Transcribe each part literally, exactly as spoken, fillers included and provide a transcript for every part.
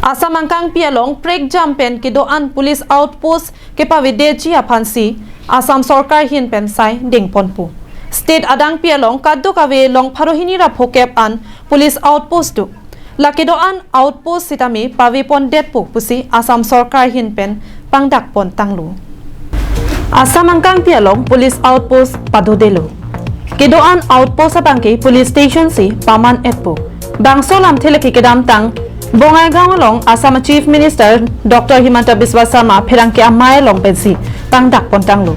Assam angkangpi along prekjam pen kedo-an police outpost kepavedetji aphansi Assam sorkar ahin pen sai dengponpo. State adangpi along kadokave long pharo hini ra phokep an police outpost do. La kedo-an outpost sitame pavepondetpo pusi Assam sorkar ahin pen pangdakpontanglo. Assam angkangpi along police outpost padodelo. Kedo-an outpost abangke police station si paman-etpo. Bangso lamthe lake kedamtang Bongaigaon along Assam Chief Minister Doctor Himanta Biswa Sarma pherangke amei along pensi pangdakpontanglo.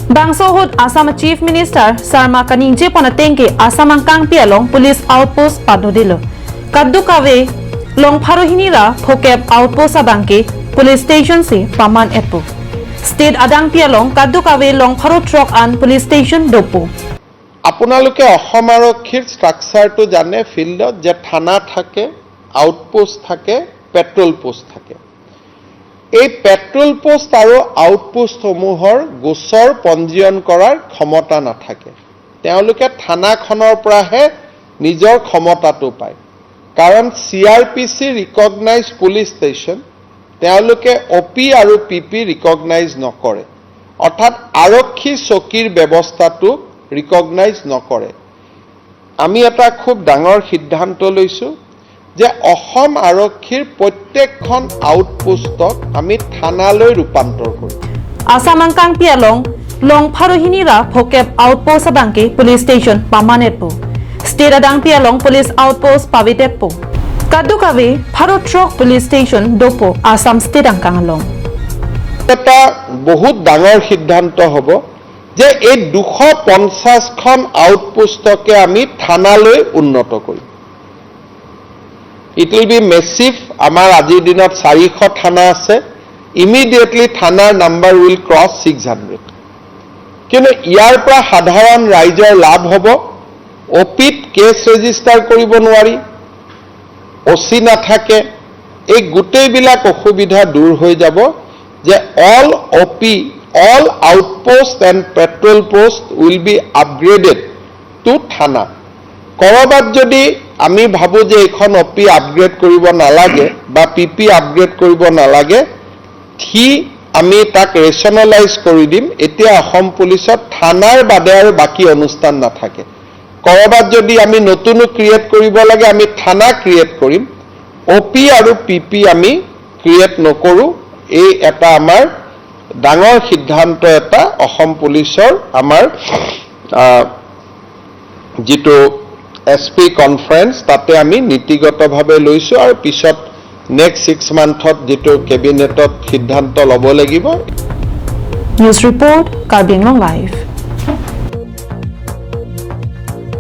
Bangso ahut Assam Chief Minister Sarma kaningjepon atengke Assam angkangpi along police outpost padodelo. Kadokave long pharo hini ra phokep outpost abangke police station si paman-etpo. State adangpi along kadokave long pharo throk an police station dopo. আপোনালোকে অসম আৰক্ষীৰ ষ্ট্ৰাকচাৰটো জানে, ফিল্ডত যে থানা থাকে, আউটপোষ্ট থাকে, petrol post থাকে। এই পেট্ৰল পোষ্ট আৰু আউটপোষ্টসমূহৰ গোচৰ পঞ্জীয়ন কৰাৰ ক্ষমতা নাথাকে। তেওঁলোকে থানাখনৰ পৰাহে নিজৰ ক্ষমতাটো পায়। কাৰণ C R P C recognise police station, তেওঁলোকে অ' পি আৰু পি পি ৰিকগনাইজ নকৰে, অৰ্থাৎ আৰক্ষী চকীৰ ব্যৱস্থাটো ৰিকগনাইজ নকৰে। আমি এটা খুব ডাঙৰ সিদ্ধান্ত লৈছো যে অসম আৰক্ষীৰ প্ৰত্যেকখন আউটপোষ্টক আমি থানালৈ ৰূপান্তৰ কৰিম। Assam angkangpi along long pharo hini ra phokep outpost abangke police station paman-etpo. State adangpi along police outpost pavedetpo. Kadokave pharo throk police station dopo Assam state angkang along. এটা বহুত ডাঙৰ সিদ্ধান্ত হ'ব যে এই দুশ পঞ্চাশখন আউটপোষ্টকে আমি থানালৈ উন্নত কৰিম। It will be massive. আমাৰ আজিৰ দিনত চাৰিশ থানা আছে। ইমিডিয়েটলি থানাৰ number will cross six hundred. কিন্তু ইয়াৰ পৰা সাধাৰণ ৰাইজৰ লাভ হ'ব। অ' পিত কেছ ৰেজিষ্টাৰ কৰিব নোৱাৰি, অ' চি নাথাকে। এই গোটেইবিলাক অসুবিধা দূৰ হৈ যাব যে all O' P, all outpost and patrol post will be upgraded to থানা। ক'ৰবাত যদি আমি ভাবোঁ যে এইখন অ' পি আপগ্ৰেড কৰিব নালাগে বা পি পি আপগ্ৰেড কৰিব নালাগে, সি আমি তাক ৰেচনেলাইজ কৰি দিম। এতিয়া অসম পুলিচত থানাৰ বাদে আৰু বাকী অনুষ্ঠান নাথাকে। ক'ৰবাত যদি আমি নতুনো ক্ৰিয়েট কৰিব লাগে, আমি থানা ক্ৰিয়েট কৰিম, অ' পি আৰু পি পি আমি ক্ৰিয়েট নকৰোঁ। এই এটা আমাৰ ডাঙৰ সিদ্ধান্ত এটা অসম পুলিচৰ আমাৰ, আহ, যিটো এছ পি কনফাৰেন্স, তাতে আমি নীতিগতভাৱে লৈছোঁ আৰু পিছত নেক্সট ছিক্স মান্থত যিটো কেবিনেটত সিদ্ধান্ত ল'ব লাগিব। News report, Karbi Anglong Live.